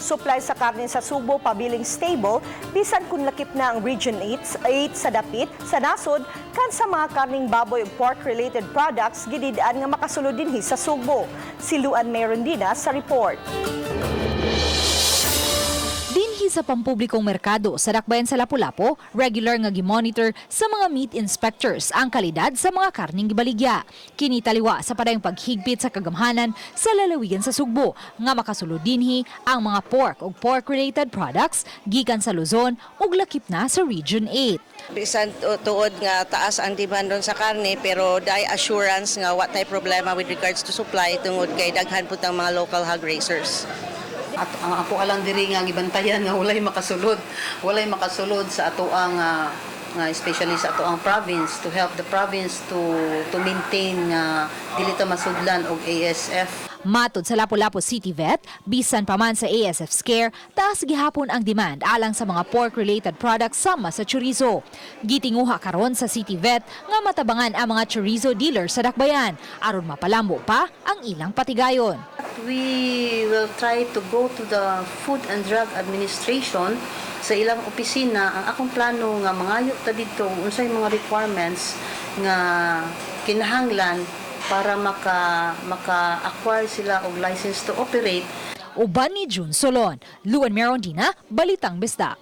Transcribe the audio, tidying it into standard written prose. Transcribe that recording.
Supply sa karne sa Sugbo pabiling stable bisan kung lakip na ang Region 8 sa dapit sa nasod kan sa mga karning baboy ug pork-related products gidid-an nga makasulod dinhi sa Sugbo. Si Luan Merondina sa report. Dinhi sa pampublikong merkado sa Dakbayan sa Lapu-Lapu, regular nga gimonitor sa mga meat inspectors ang kalidad sa mga karning gibaligya. Kini taliwa sa padayong paghigpit sa kagamhanan sa lalawigan sa Sugbo nga makasulod dinhi ang mga pork ug pork-related products gikan sa Luzon ug lakip na sa Region 8. Bisan tuod nga taas ang demand ron sa karne, pero dai assurance nga wa tay problema with regards to supply tungod kay daghan pud ang mga local hog raisers. At ang ako alang diri nga gibantayan nga walay makasulod, walay makasulod sa atoang nga especially sa atoang province, to help the province to maintain nga dili ta masudlan og ASF. Matod sa Lapu-Lapu City Vet, bisan pa man sa ASF scare, taas gihapon ang demand alang sa mga pork-related products sama sa chorizo. Gitinguha karon sa City Vet nga matabangan ang mga chorizo dealer sa Dakbayan aron mapalambo pa ang ilang patigayon. We will try to go to the Food and Drug Administration sa ilang opisina. Ang akong plano nga mangayo ta didto unsay mga requirements nga kinahanglan para maka-acquire sila og license to operate. Uban ni June Solon, Luan Merondina, Balitang Bisdak.